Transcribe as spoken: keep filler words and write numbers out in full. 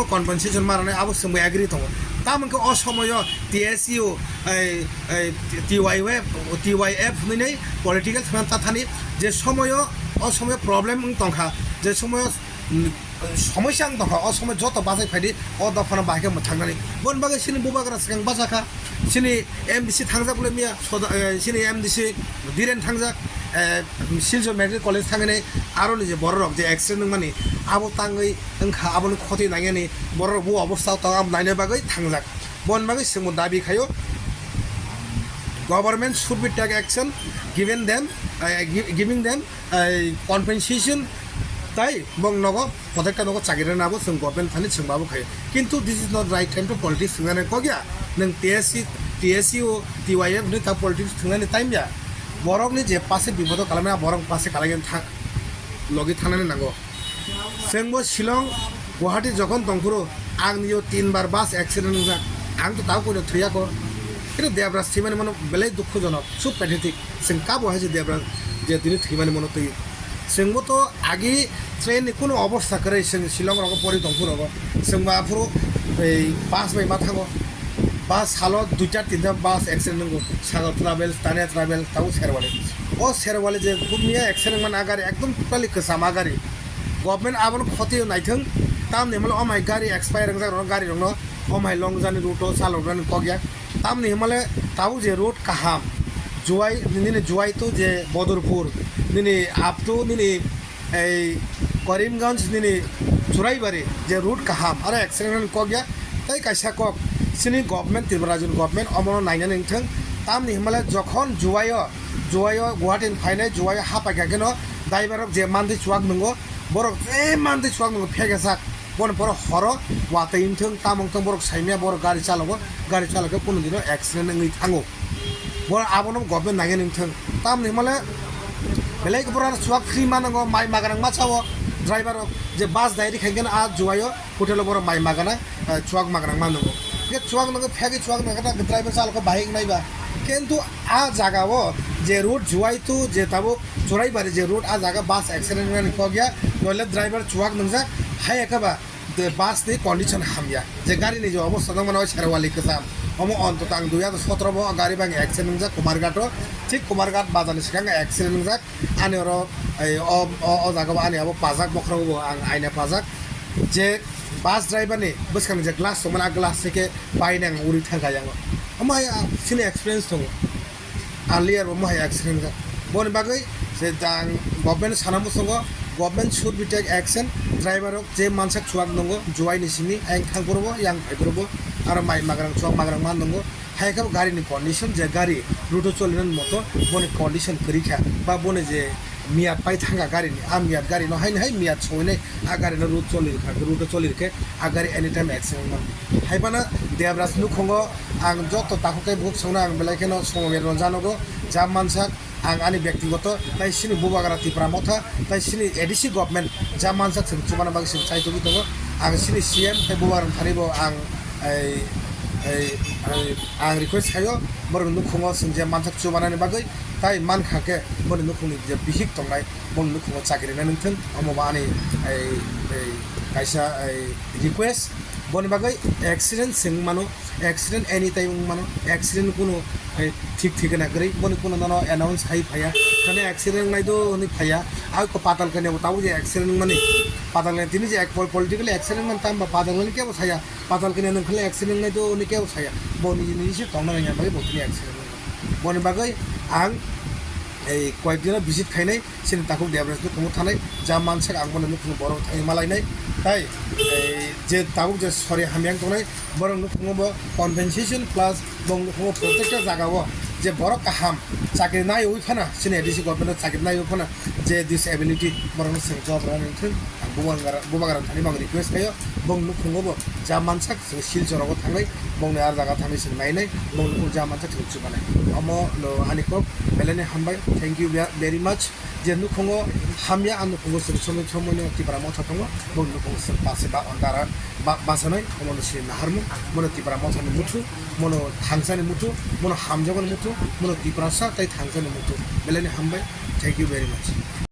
Compensation ma rwnai, abo chwngbo agree tongo. Tamo hwnkhe o somoyo T S U, ei, ei, T Y F, T Y F hinwi political thwna tathani je somoyo, o somoyo problem wng tongkha, je somoyo, mm, somosya wng tongkha, o somoy joto bachai phaidi o dophano bahai khe mwthaknani. Boni bagwi chini bubagra swkang bachakha, chini M D C thangjak bole miya, soda, eh, chini M D C Dhiren thangjak, eh, Silchar Medical College thangwi aroni je bororok je accident wngmani abo tangwi wngkha, aboni khoti nangyani bororok bo obostha tong abo naina bagwi thangjak. Boni bagwi chwngbo dabi khaio, government should be take action, given them, eh, gi-, giving them, eh, compensation, tai bong nogo protector nogo chakiri rwnabo chwng government thani chwng babo khaio. Kintu this is not right time to politics thwngna nang kok ya. Nwng T S C, T S U, T Y F ni ta politics thwngnani time ya. Borokni je pase bipodo kalaimani borok pase kalaigani tha-, logi thangnani nango. Chwngbo Shillong, Guwahati jokhon tongphuru ang niyo tin bar bus accident wngjak. Ang to tao koino thwiyako. Kintu Debraj thwimani mano belai dukhujonok, so pathetic. Chwng kabo hai se Debraj je tini thwimani mano twi. Chwngbo to agi train ni kuno obostha kwrwi, chwng Shillong rogo pori tongphuru rogo. Chwngbo aphuru ei bus bai ma thango. Bus salo duita tinta bus accident wngo. Sagar Travels, Tanya Travels, tabo Sherwali. O Sherwali je bumya accident man agari ekdom totally kwcham agari. Government abono khotio naithwng, tamni hwnmale omhai gari expire wngjak rokno, gari rokno omhai long jani route o chalok rani kok ya. Tamni hwnmale tabuk je road kaham, Jowai, nini Jowai to je Bodorpur, nini up to nini ei Karimganj, nini Churaibari je road kaham, aro accident rani kok ya. Tai kaisa kok, chini government, Tripura Rajyani government omono nainani wngthwng. Tamni hwnmale jokhon Jowai o, Jowai o Guwahati ni phainai, Jowai o hapai kha kheno driver rok je mantwi chuwak nwngo, borok je mantwi chuwak nwngo phegajak. Boni poro horo watwi wngthwng, tamo wngthwng borok saimya, borok gari chalogo, gari chalokhe kunu dino accident wngwi thango. Borok abono government nangya wngthwng. Tamni hwnmale belai borok chuwak free ma nango, mai maganang ma chao driver rok, je bus dairi khaikhe a Jowai o hotel o borok mai magana, eh, chuwak maganang ma nango. Khe chuwak nangkhe phegwi chuwak nangkhe driver chalokhe bahai wngnai ba. Kintu a jaga o je road Jowai to je tabuk Churaibari je road, a jaga bus accident wngmani kok ya, noile driver chuwak nungjak, hai khe ba de bus ni condition hamya, je gari ni je obostha tongmani o Sherwali kwcham, omo ontoto ang dui hajar sotro bo gari bai accident wngjak Kumarghat o, thik Kumarghat bazar ni swkang accident wngjak, ani oro ei o, o, o jaga bo ani abo pajak, bokhorok bo ang aina pajak, je bus driver ni bwskang ni je glass tongmani a glass se khe painang uri thangkha yang o, omo hai chini experience tongo. Earlier bo mohai accident wngkha. Boni bagwi je jang government sana muchungo, government should be take action. Driver rok je mansak chuwak nungo, Jowai ni simi ayang thangphuru bo, yang phaiphuru bo, aro mai magrang chuwak magrang ma nungo. Hai khe bo gari ni condition, je gari road o cholinani moto boni condition kwrwi kha, ba boni je miyat pai thangkha gari ni, a miyat gari no haino hai miyat sowinai a gari no road choli rwkha, road o choli rwkhe a gari anytime accident man. Hai phano Debraj nukhungo ang joto takhuk tei bukhuk songno ang belai kheno somo berma janogo, ja mansak ang ani byaktigoto tei chini bubagra Tipra Motha tei chini A D C government ja mansak chwng chubana bagwi chwng chai tugwi tongo. Ang chini C M tei bubagra thani bo ang ei, ei, ei, ang request khaio borok nukhungo chwng je mansak chubanani bagwi, tai mankha khe boni nukhungni je bihik tongnai boni nukhungo chakri nai nungthung, omo bo ani ei, ei, kaisa ei request. Boni bagwi accident se wng mano, accident anytime wng mano, accident kuno, eh, thik thikna kwrwi, boni kuno nono announce hai phaiya, thani accident wngnai do hwnwi phaiya, ai ko Patalkania bo tabuk je accident wngmani, Patalkania tini je ek pol-, political accident wngmani, tamo Patalkania kebo saya, Patalkania nwng khlai accident wngnai do hwnwi kebo saya, bo niji niji se tongna rwngya bagwi bo tini accident wngmani. Boni bagwi ang ei koyek dino visit khainai, chini takhuk Debraj nukhungo thanai, ja mansak ang bono nukhungo borok thangwi malainai. Tai, ei, je tabuk je sori hamya wng tongnai, borok nukhungo bo compensation plus bong nukhungo protected jaga o je borok kaham chakri naiwi phano, chini A D C government o chakri naiwi phano je disability borokno chwng job rwna nangthung. Ang bubagra, bubagra thani bo ang request khaio, bong nukhungo bo ja mansak chwng Silchar rogo thangnai, bongni ar jaga thangwi chwng nainai, bong nukhung ja mansak chwng chubanai. Omo no ani kok, belai ni hambai, thank you ve-, very much. Je nukhungo hamya, a nukhungo chwng somoi somoi no Tipra Motha tongo, bo nukhungo chwng pase ba ondara ba-, basanai, omo no sini naharmung, mono Tipra Motha ni muthu, mono thangsani muthu, mono hamjakmani muthu, mono Tiprasa tei thangsani muthu. Belai ni hambai, thank you very much.